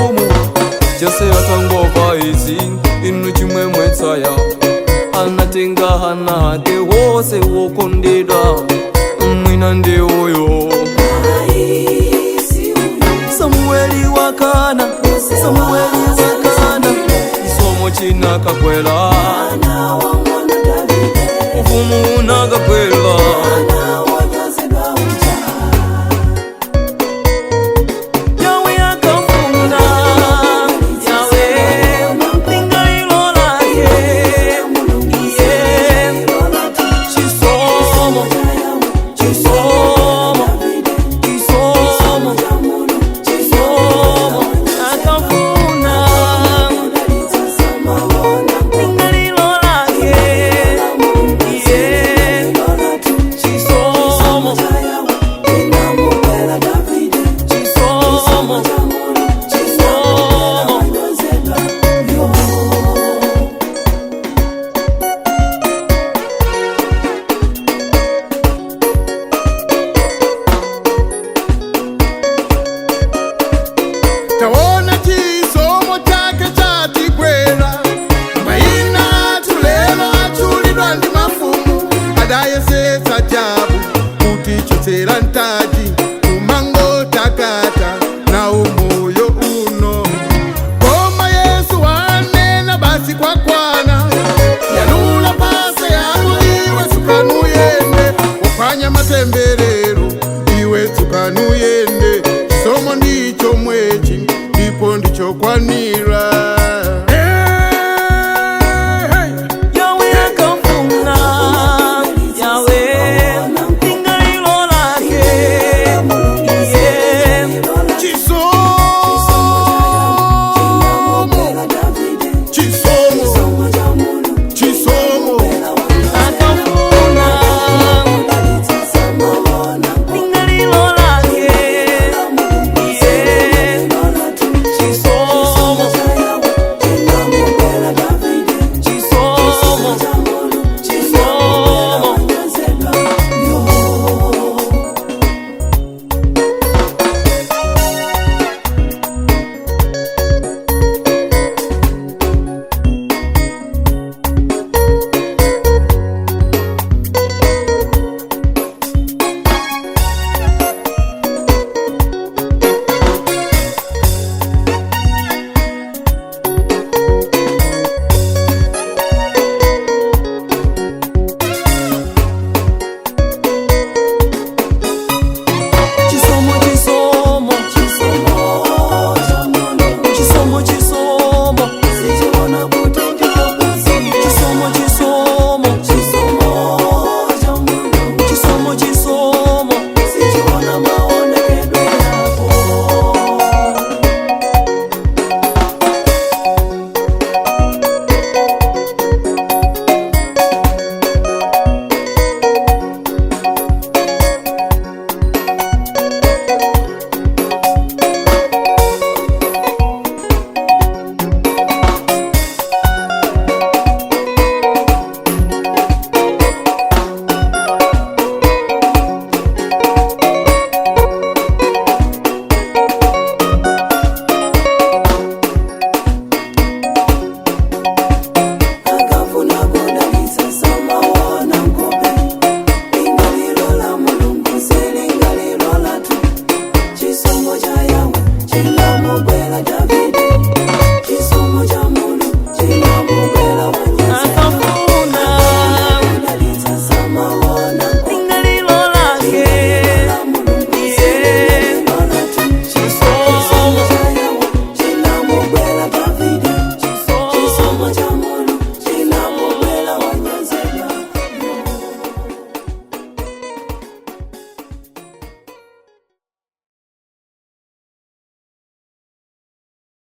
Ufumu Jese atangova izi inu chimwemwe tsaya anatenga hana ake wose wokondedwa mwina ndi uyo Samueli wakana, Samueli wakana, chisomo chinakakwela, ufumu unakakwela. Yawe akafuna, Yawe lingalilo lake, iye chisomo, chisomo, chisomo, chisomo akafuna lingalilo lake, iye chisomo, chisomo, chisomo. Taona chisomo chake chatikwera, maina atulelo achulidwa ndi mafumu adayesetsa jabu kuti chotsera ntaji kumango takata nawo moyo uno. Koma Yesu wanena basi kwakwana, yalula pasa yako iwe tsukanuyende, uphwanya matemberero iwe tsukanuyende, chisomo ndicho mwechi ndipo ndichokwanira. Hey, hey. Yawe akafuna, Yawe lingalilo lake, iye Chisomo, chisomo, chisomo. Akafuna lingalilo lake, iye chisomo, chisomo, chisomo. Chisomo, chisomo, chisomo, chisomo, chisomo, chisomo, chisomo, chisomo. Chisomo cha Yawe.